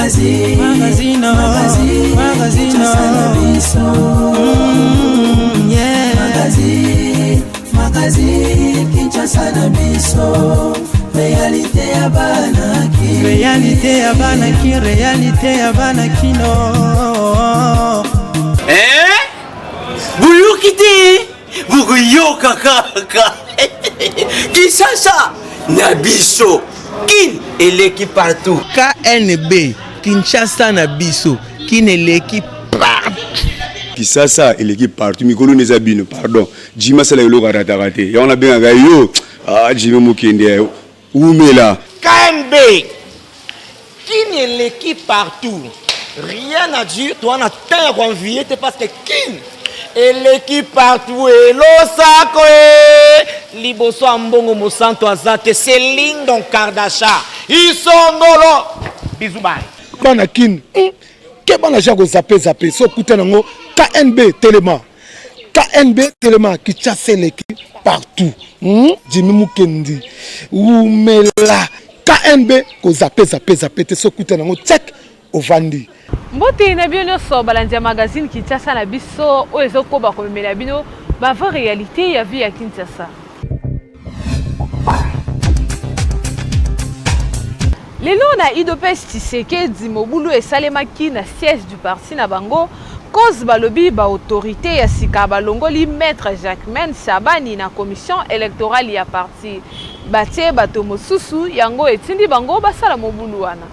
Magazine, magazine, magazine, magazine, Kinshasa na biso. Yeah. Magazine, magazine, Kinshasa na biso. Réalité ya bana Kin. Réalité ya bana Kin, réalité ya bana Kino. Eh? Boyoki te bokoyoka kaka Kinshasa na biso Kin eleki partout. KNB Kinshasa na biso Kin eleki partout. Kisasa eleki partout mikolo neza bino pardon Jimmy asala eloko arataka te yango nabengaka yo ah Jimmy mokende wumela. KNB Kin eleki partout rien à dire toa na temps ya koenvie te parce que Kin eleki partout elosako e liboso ya mbongo mosantu aza te Céline Don Kardasha isongolo bisous bye. Bana kin hum keba na ja ko zappe zappe so kuta nango KNB telema KNB telema Kinshasa eleki partout hum Jimmy Mukendi wumela KNB ko zappe zappe zappe te so kuta nango check ovandi. Mbote na bino nyonso balandi ya magazine Kinshasa na biso oyo ezokoba komemela bino ba vraie realite ya vie ya Kinshasa. Lelo na udps Tshisekedi mobulu esalemaki na siège du parti na bango cause balobi ba autorites ya sika balongoli maitre Jacquemain Shabani na commission electorale ya parti batie bato mosusu yango etindi bango basala mobulu wana.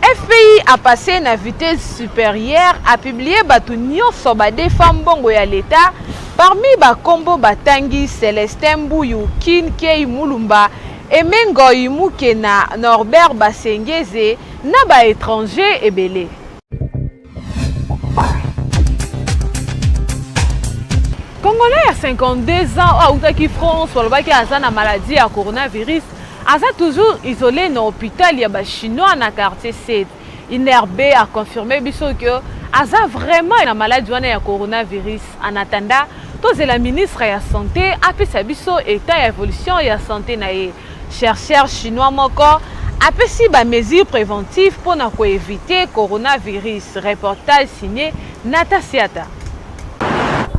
FPI a passe na vitesse superieure a publie batu nionso ba defa mbongo ya l'etat parmi ba kombo batangi Celestin Mbuyu, Kin Key Mulumba, Aime Ngoy Mukena, Norbert Basengeze na ba etrangers ebele. Congolais ya 52 ans oyo awutaki France balobaki aza na maladie ya coronavirus aza toujours isole na hopital ya ba chinois na quartier 7. INRB a confirme biso que aza vraiment na maladi wana ya coronavirus. En attendant, tozela ministre ya sante apesa biso etat ya evolution ya sante na ye. Chercheur chinois moko apesi ba mesures preventives mpo na ko eviter coronavirus. Reportage signé Nata Siata.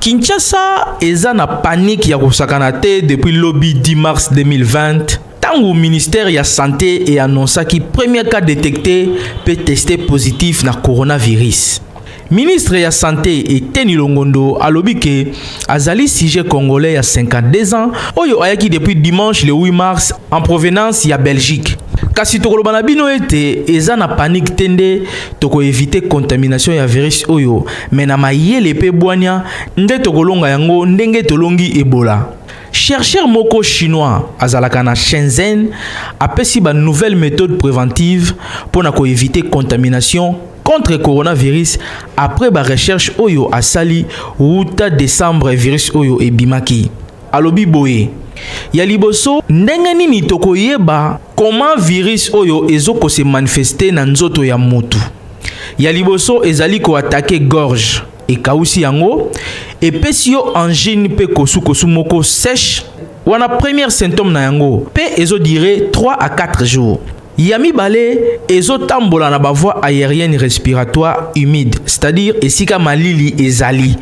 Kinshasa eza na panique ya kosakana te depuis lobi 10 mars 2020 tango ministère ya sante e annoncaki premier cas detecte pe teste positif na coronavirus. Ministre ya sante Eteni Longondo alobi ke azali sujet congolais ya 52 ans oyo ayaki depuis dimanche le 8 mars en provenance ya Belgique. Kasi tokoloba na bino ete eza na panique te nde toko eviter contamination ya virus oyo, mais na mayele pe bwania nde tokolonga yango ndenge tolongi Ebola. Chercheur moko chinois azalaka na Shenzhen apesi ba nouvelles methodes preventives pona ko eviter contamination contre coronavirus après ba recherches oyo asali wuta decembre virus oyo ebimaki. Alobi boye, Ya liboso, ndenge nini tokoyeba comment virus oyo ezo ko se manifester na nzoto ya mutu? Ya liboso ezali ko attaquer gorge, ekawusi yango, epesi yo angine pe kosu-kosu moko sèche, wana première symptome na yango pe ezo durer 3 à 4 jours. Ya mibale, ezo tambola na ba voies aeriennes respiratoires humides, c'est-à-dire esika malili ezali,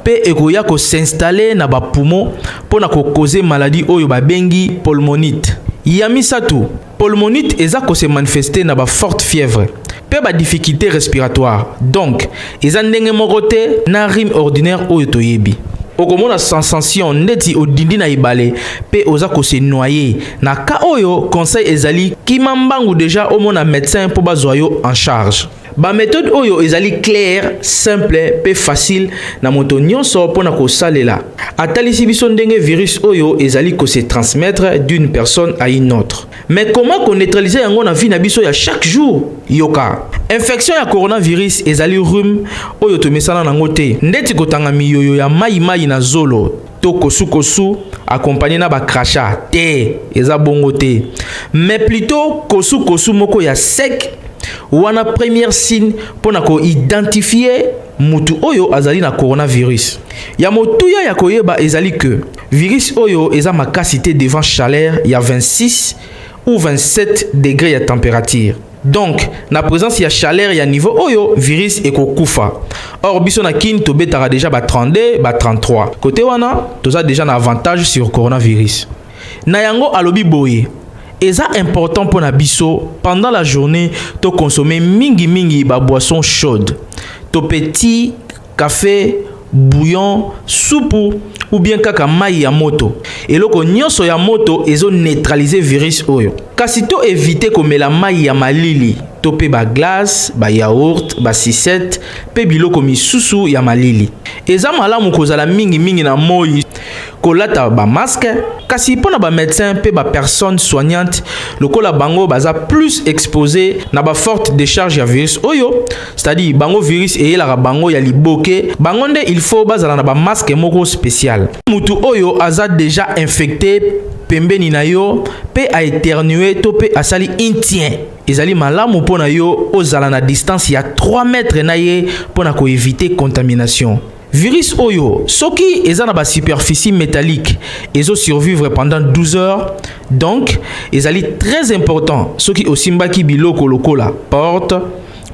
pe ekoya ko s'installer na ba poumons pona ko causer maladie oyo ba bengi pulmonite. Ya misato, pulmonite eza ko se manifester na ba fortes fièvres pe ba difficultes respiratoires, donc eza ndenge moko te na rhume ordinaire oyo toyebi. Okomona sensation ndeti odindi na ebale pe oza ko se noyer. Na cas oyo, conseil ezali kima mbangu dejà omona medecin po bazwa yo en charge. Ba methodes oyo ezali claire, simple pe facile na moto nionso pona kosalela. Atalisi biso ndenge virus oyo ezali ko se transmettre d'une personne à une autre. Mais comment ko neutraliser yango na vie na biso ya chaque jour? Yoka. Infection ya coronavirus ezali rhume oyo tomesana nango te, ndeti kotanga miyoyo ya mayi mayi na zolo to kosu kosu accompagner na ba crachats te, eza bongo te. Mais plutot kosu kosu moko ya sec, wana première signe pona ko identifier mutu oyo azali na coronavirus. Ya motuya ya koyeba ezali que virus oyo eza makasi te devant chaleur ya 26 ou 27 degre ya temperature. Donc, na presence ya chaleur ya niveau oyo, virus ekokufa. Or, biso na Kin, tobetaka deja ba 32, ba 33. Cote wana, toza deja na avantage sur coronavirus. Na yango alobi boye, eza important pona biso pendant la journee to consommer mingi mingi ba boissons chaudes. To pe ti, cafe, bouillon, supu ou bien kaka mayi ya moto. Eloko nionso ya moto ezo neutraliser virus oyo. Kasi to eviter komela mayi ya malili to pe ba glace, ba yaourt, ba sucette pe biloko misusu ya malili. Eza malamu kozala mingi mingi na moyi, kolata ba masques, kasi pona ba medecins pe ba personnes soignantes lokola bango baza plus exposes na ba fortes decharges ya virus oyo, c'est à dire bango virus eyelaka bango ya liboke, bango nde il faut bazala na ba masques moko special. Mutu oyo aza dejà infecte pembeni na yo pe a eternuer to pe asali intien, ezali malamu pona yo ozala na distance ya 3 mètres na ye pona ko eviter contamination. Virus oyo soki eza na ba superficie metallique ezo survivre pendant 12 heures, donc ezali très important soki osimbaki biloko lokola porte,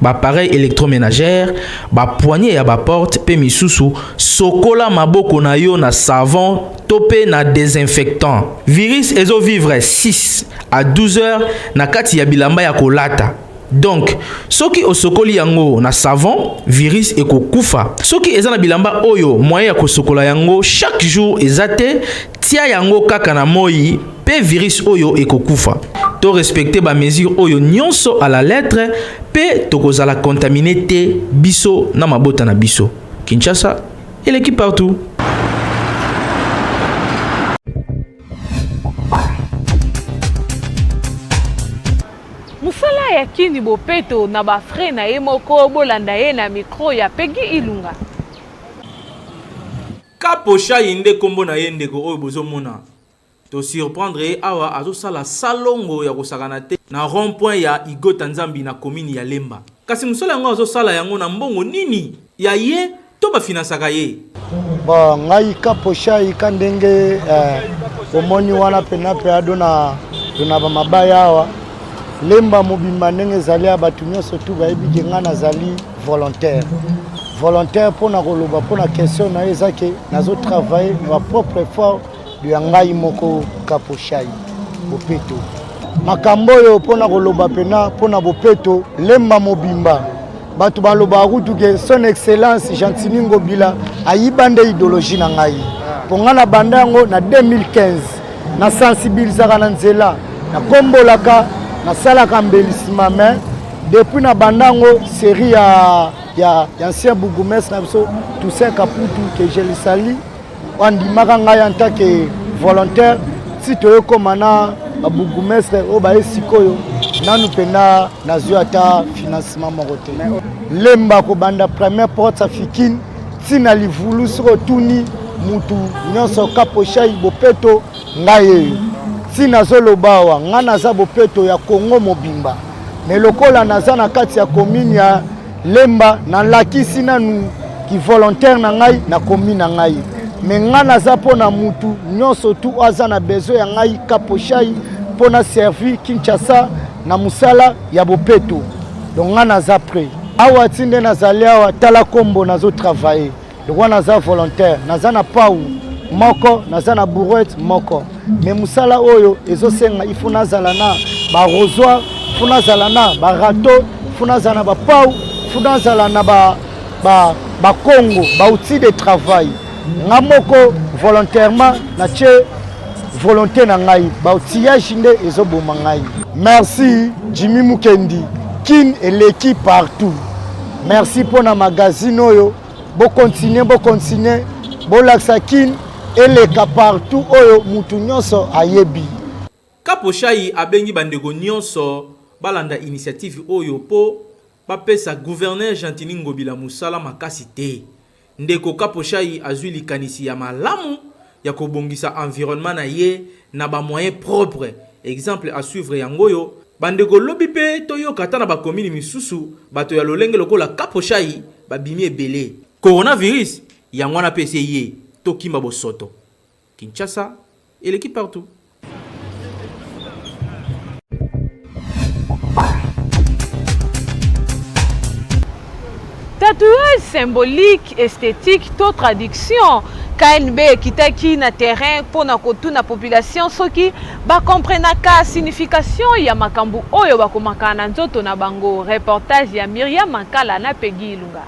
ba appareils electromenagères, ba poignées ya ba porte pe misusu, sokola maboko na yo na savon to pe na desinfectant. Virus ezo vivre 6 à 12 heures na kati ya bilamba ya kolata. Donc, soki osokoli yango na savon, virus ekokufa. Soki eza na bilamba oyo moyen ya kosokola yango chaque jour eza te, tia yango kaka na moyi pe virus oyo ekokufa. To respecter ba mesures oyo nionso à la lettre pe tokozala contaminer te biso na mabota na biso. Kinshasa eleki partout. Musala ya kini bopeto na ba frais na ye moko bolanda ye na micro ya Peggy Ilunga. Kapo shayi nde kombo na ye ndeko oyo bozo mona to surprendre ye awa azo sala salongo ya kosakana te na rond point ya Igota Nzambi na commune ya Lemba. Kasi musala yango azo sala yango na mbongo nini? Ya ye to ba finansaka ye? Bon, ngai Kapo Shayi ka ndenge eh, omoni wana pena pe adona dona ba mabaya awa Lemba mobimba ndenge ezali ya bato nyonso tu bayebi ke ngai nazali volontaire volontaire mpo na koloba mpo na question na yo eza ke nazo travailler na ba propre effort ya ngai moko Kapo Shayi bopeto makambo oyo mpo na koloba mpena mpo na bopeto Lemba mobimba Bato balobaka kutu ke son excellence Gentiny Ngobila ayiba nde idéologie na ngai mpo ngai na banda yango na 2015 na sensibilisaka na nzela nakombolaka nasalaka mbelisima mais depuis na banda yango série ya, ya, ya ancien bourgmestre na biso Toussaint Kaputu que je le salue andimaka ngai en tant que volontaire ti toyokoma na babourgmestre oyo baye sikoyo nanu mpenza nazwi ata financement moko te lemba kobanda première porte afikine ntina livulu soki otuni mutu nyonso kaposhai bopeto ngai eyo ti nazoloba awa ngai naza bopeto ya kongo mobimba me lokola naza na kati ya commune ya Lemba nalakisi nanu ki volontaire na ngai na commune na ngai me ngai naza mpo na mutu nyonso tu aza na besoin ya ngai kaposhai mpo na servi Kinshasa na mosala ya bopeto donc ngai naza près awa ti nde nazali awa tala kombo nazo travailler lokola naza volontaire naza na pau moko naza na brouette moko me mosala oyo ezosenga il faut nazala na barosoir faut nazala na barato faut nazala na bapau faut nazala na bakongo ba, ba baoutil de travail nga moko volontairement natie volonté na ngai baoutillage nde ezoboma ngai merci jimmy mukendi kin eleki partout merci mpo na magazine oyo bokontinue bokontinue bolakisa kin eleka partout oyo mutu nyonso ayebi Kapo Shayi abengi bandeko nyonso balanda initiative oyo mpo bapesa Gouverneur Gentiny Ngobila mosala makasi te. Ndeko Kapo Shayi azwi likanisi ya malamu ya kobongisa environnement na ye na ba moyens propres. Exemple à suivre yango oyo. Bandeko lobi mpe toyoka ata na ba communes misusu bato ya lolenge lokola Kapo Shayi babimi ebele. Coronavirus yango wana mpe esi eye, tokima bosoto. Kinshasa eleki partout. Tatouage symbolique, esthétique to traduction? KNB ekitaki na terrain mpo na kotuna population soki ba comprenaka signification ya makambo oyo bakomaka na nzoto na bango. Reportage ya Myriam Mankala na Peggy Ilunga.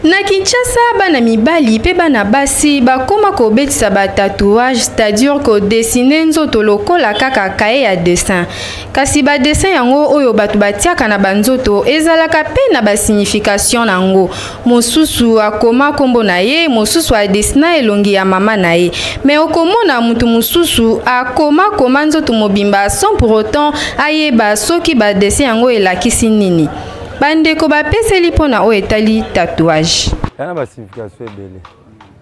Na Kinshasa, bana mibali pe bana basi bakoma kobetisa ba tatouage, c'est-à-dire ko dessiner nzoto lokola kaka cahier ya dessin. Kasi ba dessin yango oyo bato batiaka na ba nzoto ezalaka pe na ba signification na ngo. Mosusu akoma kombo na ye, mosusu a dessina elongi ya mama na ye. Mais okomona mutu mosusu akoma koma nzoto mobimba sans pour autant ayeba soki ba dessin yango elakisi nini. Ba ndeko ba peseli mpo na oyo etali tatouage. Eya na ba signification ebele.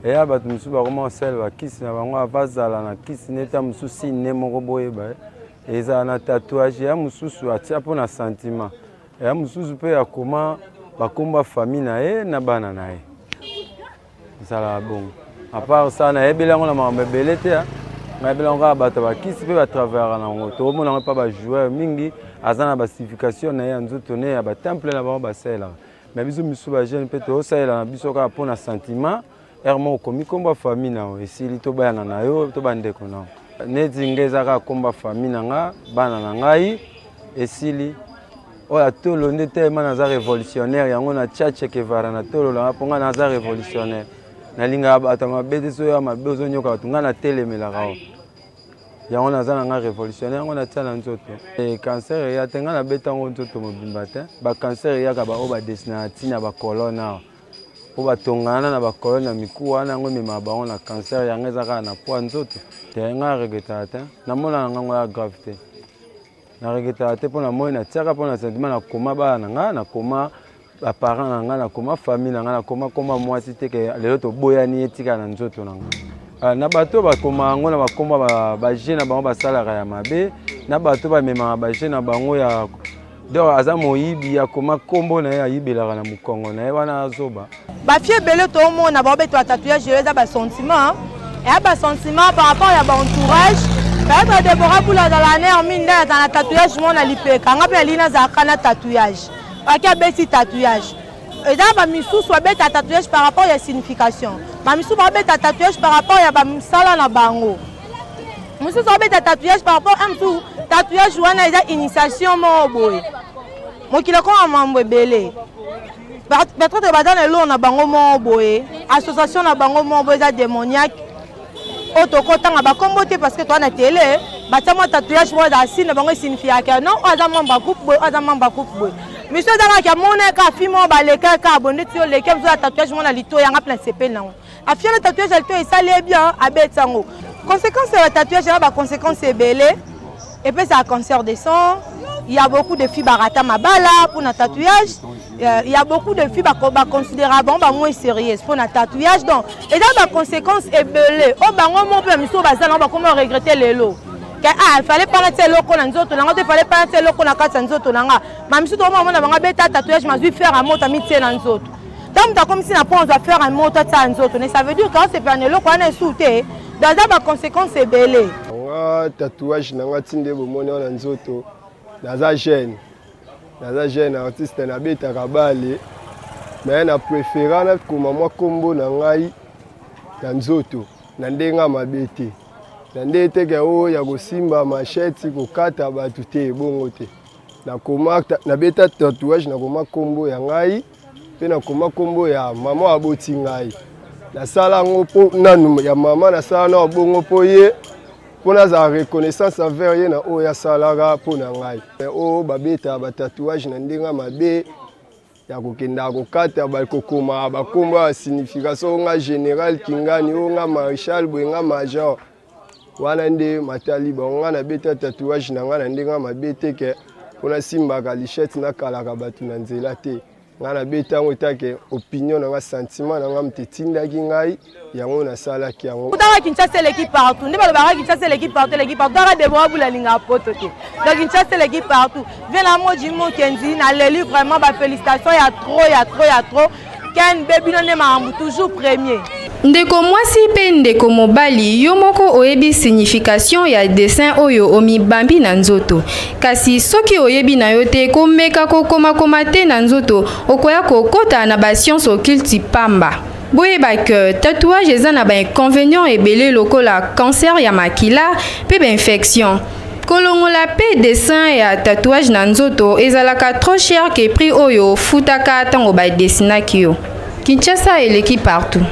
Eya bato mosusu bakoma kosala bakisi na bango avazala na kisi neta mosusu signe ne moko boyeba ye. Ezala na tatouage ya mosusu atia mpo na sentiment. Ya mosusu mpe akoma bakomba famille na ye na bana na ye. Ezalaka bongo. A part ça nayebeli yango na makambo ebele te. Nayebeli yango kaka bato ya bakisi mpe batravayaka na yango. Tokomona yango epa bajoueur mingi aza na basignification na ye ya nzoto ne ya batemple na bango basalelaka. Mais biso misusu bajeune mpe tozosalela na biso kaka mpo na sentiment. Heure moko okomi nkombo ya famille na yo esili tobayana na yo to bandeko na yo. Neti nga eza kaka nkombo ya famille na nga, bana na ngai esili. Oyo ya tolo nde telema naza revolutionnaire yango na tia Che Guevara na tolo na nga mpo nga naza revolutionnaire. Nalingaka bato ya mabe te, soki oya mabe ozonyoka bato nga natelemelaka yo. Yango naza na nga revolutionnaire yango natia na nzoto. E cancer eya te nga nabeta yango nzoto mobimba te. Ba cancer eyaka ba oyo ba dessinaka ti na ba colonne awa. Mpo batongana na ba colonne ya mikuwa wana yango ememaka bango na cancer yango eza kaka na poids nzoto. Te nga regretaka te. Namonaka nga ngo ya grave te. Na regretaka te mpo na moi natiaka mpo na sentiment na koma bana na nga na koma ba parents na nga na koma famille na nga na koma koma mwasi te ke lelo toboyani etikala na nzoto na nga. Ah, na bato bakoma yango na bakoma ba jeu na bango basalaka ya mabe na bato bamemaka ba jeu na bango ya donc aza moyibi akoma kombo na ye ayibelaka na mokongo na ye wana azoba. Ba filles ebele toomona baobeta ba tatouage lelo eza ba sentiment eya ba sentiment par rapport ya ba entourage peut-être Deborah Bula azala na Hermine nde azala na tatouage moko na lipeka nga mpe nalingi nazalaka na tatouage ake abeti tatouage eza ba misusu babeta tatouage par rapport ya signification ba misusu babeta tatouage par rapport ya bamisala na bango mosusu abeta tatouage par rapport un mosusu tatouage wana eza initiation moko boye mokili ekoma mambo ebele peut-être baza na eloko na bango moko boye association na bango moko boye eza démoniaque oyo tokotanga bakombo te parce que toza na tele batia mwa tatouage moko ezala signe na bango esignifiaka non oyo aza membre ya groupe boye oyo aza membre ya groupe boye misu eza kaka amona kaka fi moko baleka kaka boye ndeti yo leke mosu ya tatouage moko na lito yanga mpe nasepeli nango afiana tatouage ya lito esali ye bien abeti yango conséquence ya tatouage ya baconséquence ebele epesaka cancer de sang il y a beaucoup de filles barata mabala pour na tatouage il y a beaucoup de filles baconsidéra bango ba moins sérieuse pour na tatouage donc eza baconséquence ebele oyo bango mo mpe misu oyo baza nango bakoma regrete lelo ke ah fallait pas natia eloko na nzoto na nga te fallait pas natia eloko na kati ya nzoto na nga ma misu tokoma komona bango abeta tatouage mazwi fer ya moto amitie na nzoto ntango moto akomisi na point azwa fer ya moto atia nzoto ne ça veut dire ke asepela na eloko wana esu te donc eza baconséquence ebele. Nga tatouage na nga ti nde bomoni wana nzoto naza jeune naza jeune artiste nabetaka bale mais na prefera nakoma mwa kombo na ngai na nzoto na ndenge ya mabe te na ndenge te ke oyo ya kosimba machette kokata bato te ebongo te nakoma nabeta tatouage nakoma kombo ya ngai mpe nakoma kombo ya mama aboti ngai nasala yango mpo nanu ya mama nasala nao bongo mpo ye mpo nazala reconnaissance envers ye na oyo asalaka mpo na ngai oyo babetaka batatouage na ndenge mabe ya kokenda kokata bakokoma bakombo ya signification oyo nga général kingani oyo nga maréchal boye nga major wana nde matali bango nga nabeta tatouage na nga na ndenge mabe te ke mpo nasimbaka lichette nakalaka bato na nzela te nga nabeta yango etake opinion na nga sentiment na nga moto etindaki ngai yango nasalaki yango. Kutaka Kinshasa eleki partout nde balobaka Kinshasa eleki partout eleki partout kaka Deborah Bula alingaka poto te donc Kinshasa eleki partout vie na moji mokenzi naleli vraiment ba félicitations ya trop ya trop ya trop Ken be bino nde makambo toujours premier. Ndeko mwasi pe ndeko mobali, yo moko oyebi signification ya dessin oyo omibambi na nzoto. Kasi soki oyebi na yo te, komeka kokomakoma te na nzoto, okoya kokota na ba sciences occultes pamba. Boyeba que tatouage eza na ba inconvenients ebele lokola cancer ya makila pe ba infections. Kolongola pe dessin ya tatouage na nzoto ezalaka trop cher que prix oyo ofutaka tango ba dessinaki yo. Kinshasa eleki partout.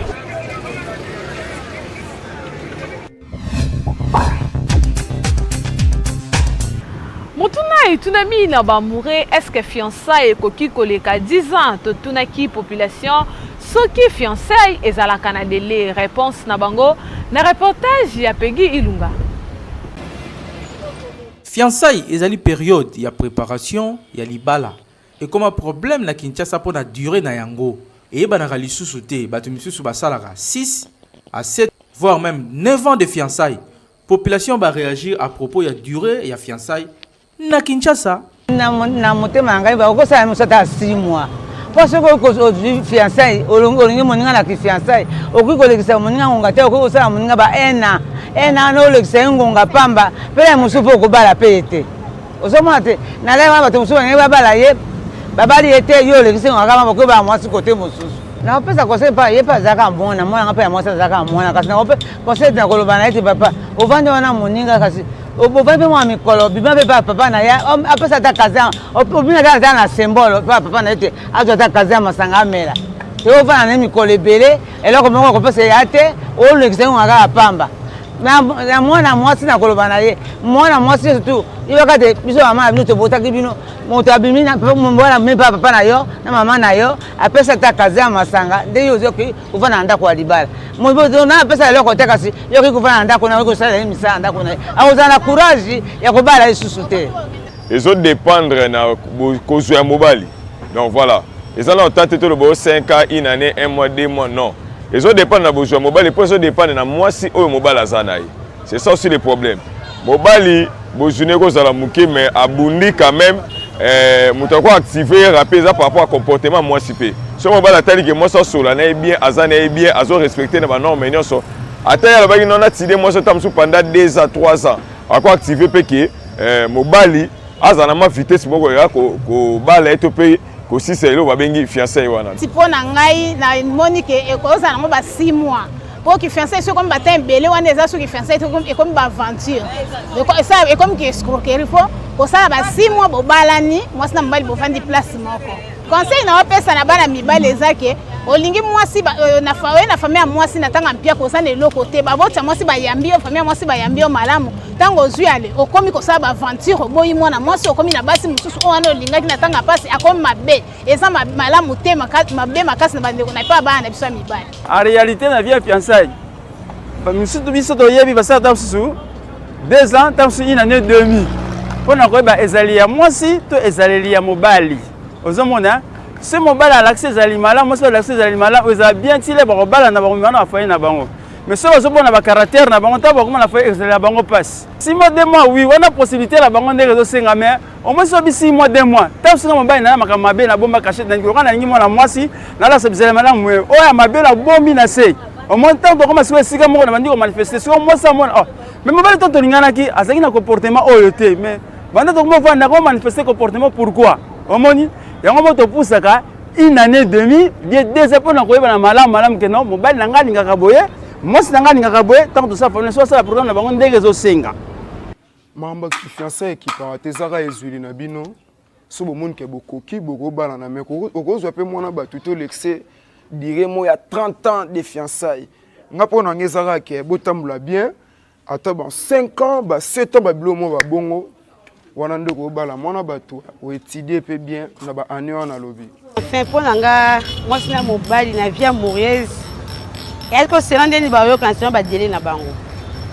Motuna etunami na ba amoureux, est-ce que fiançailles ekoki koleka 10 ans? Totunaki population soki fiançailles ezalaka na delai. Réponse na bango na reportage ya Peggy Ilunga. Fiançailles ezali periode ya preparation ya libala. Ekoma problème na Kinshasa pona duree na yango eyebanaka lisusu te, batu misusu basalaka 6 à 7 voire meme 9 ans de fiançailles. Population ba reagir à propos ya duree ya fiançailles na Kinshasa. Na motema na ngai bakosala miso ata 6 mois mpo soki ozwi fiançailles olingi moninga na kifiançailles okoki kolekisa moninga ngonga te, okoki kosala moninga ba 1 an 1 an olekisa ye ngonga pamba mpe na mosusu mpe okobala mpe ye te. Ozomona te na lere wana bato mosusu balingi babala ye babali ye te, yo olekisi ngonga kaka bakoki mwasi kote mosusu. Nakopesa conseil mpa ye mpe azalaka mwana, mwana nga mpe ya mwasi azalaka mwana, kasi nakope conseil na koloba na ye te papa ovandi wana moninga, kasi ovandi mpe mwa mikolo bima mpe pa papa na ye apesa ata kazi, obima ata aza na sembolo pa papa na ye te azwa ata kazi ya masanga amela te, ovanda na ye mikolo ebele eloko moko akopesa ya te, olekisa ngonga kaka pamba. Na mwana mwasi nakoloba na ye mwana mwasi surtout yebaka te biso mama na bino tobotaki bino moto abimi mwana abimi pa papa na yo na mama na yo apesa ata kazi ya masanga nde yo ozoki kovanda na ndako ya libala moto na apesa eloko te kasi yo okoki kovanda na ndako na okoki kosalela ye misala na ndako na ye akozala na courage ya kobala lisusu te. Ezo dependre na kozwa ya mobali donc voilà eza na temps te toloba o 5 ans une année un mois deux mois non ezo dependre na bozwa ya mobali mpo ezo dependre na mwasi oyo mobali aza na ye c'est ça aussi le problème mobali bozwi ne ekozala moke mais abundi quand même eh, moto ako active ye rapide eza par rapport à comportement mwasi mpe soki mobali atali ke mwasi asola na ye bien aza na ye bien azo respecte na banorme nyonso ata ye alobaki non natide mwasi ata mosusu pendant 2 ans 3 ans ako active mpe ke eh, mobali azala na mwa vitesse moko ya kobala ye to mpe kosisa eloko babengi fiançailles wana. Mpo na ngai namoni ke ekozala yango ba 6 mois mpo ki fiançailles soki ekomi ba temps ebele wana eza soki fiançailles ekomi ba aventure ekomi ki escroquerie mpo kosala ba 6 mois bobalani mwasi na mobali bofandi place moko. Conseil na opesa na bana mibali eza ke olingi mwasi oye na famille ya mwasi na ntango ya mpiaka oza na eloko te, baboti ya mwasi bayambi yo, famille ya mwasi bayambi yo malamu, ntango ozwi ale okomi kosala baaventure, oboyi mwana mwasi, okomi na basi mosusu oyo wana olingaki na ntango ya mpasi, akomi mabe. Eza malamu te, mabe makasi na bandeko na epai ya bana na biso ya mibali. En réalité na vie ya fiançailles misusu biso toyebi basala ntango mosusu 2 ans, ntango mosusu une année demi mpo na koyeba ezaleli ya mwasi to ezaleli ya mobali. Ozomona se mobali alakisi ezaleli malamu, mwasi alakisi ezaleli malamu, ezala bien tile bakobalana bakomema na bafoyer na bango. Mais soki bazomona ba caractère na bango ntango bakoma na foyer ezaleli ya bango mpasi. 6 mois 2 mois oui wana possibilité na bango ndenge ezosenga mais au moins soki 6 mois 2 mois ntango soki mobali na makambo mabe nabomba cachette na lokola nalingi mwana mwasi nalakisa bizaleli malamu oyo ya mabe nabombi na se au moins ntango tokoma sikoyo esika moko na bandi komanifeste sikoyo mwasi amona oh mais mobali to tolinganaki azalaki na comportement oyo te mais banda tokoma ovanda komanifeste comportement pourquoi omoni yango mo topusaka une année demi bien deux ans mpona koyebana malamu malamu ke non mobali na ngai alingaka boye mwasi na ngai alingaka boye ntango tosala famille so asala programme na bango ndenge ezosenga. Makambo ya kifiançailles ekipaka te eza kaka ezweli na bino soki bomoni ke bokoki bokobalana mais okozwa mpe mwana bato te olekise durée moko ya 30 ans de fiançailles nga mpo na nga eza kaka ke botambola bien ata ba 5 ans ba 7 ans ba biloko moko ba bongo wana nde okobala mwana bato oetudie mpe bien na ba année wana alobi. Enfin mpo na nga mwasi na mobali na vie amoureuse eyali kosela ndeni bayokana sema badele na bango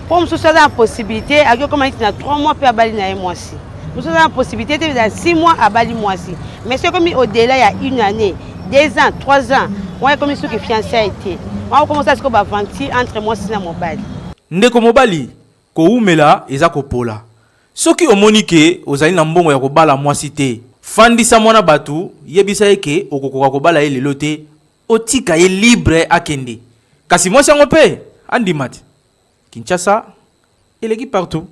mpo mosusu aza na possibilité akoki okoma neti na 3 mois mpe abali na ye mwasi mosusu aza na possibilité te na 6 mois abali mwasi mais soki ekomi au-delà ya une année 2 ans 3 ans wana ekomi soki fiançailles te wana okoma osala sikoyo baaventure entre mwasi na mobali. Ndeko mobali, kowumela eza kopola. Soki omoni ke ozali na mbongo ya kobala mwasi te, fandisa mwana batu, yebisa ye ke okokoka kobala ye lelo te, otika ye libre akende. Kasi mwasi yango mpe andima te. Kinshasa eleki partout.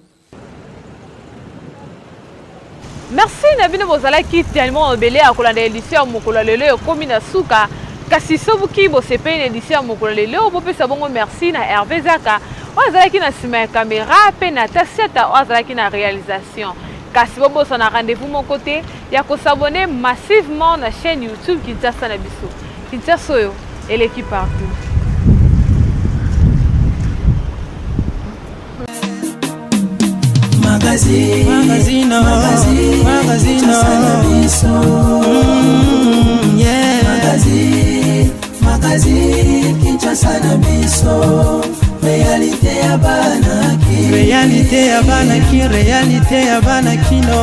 Merci na bino bozalaki tellement ebele ya kolanda édition ya mokolo ya lelo ekomi na suka kasi soki bosepeli na édition ya mokolo ya lelo bopesa bongo merci na Hervé Zaka oyo azalaki na nsima ya kamera mpe na Tasiata oyo azalaki na réalisation kasi bobosana rendez-vous moko te ya kosabonner massivement na chaîne YouTube Kinshasa na biso Kinshasa oyo eleki partout. Magazine, magazine, magazine, magazine, yeah. Magazine, magazine, Kinshasa na biso. Réalité ya bana ki. Réalité ya bana ki, réalité ya bana kino.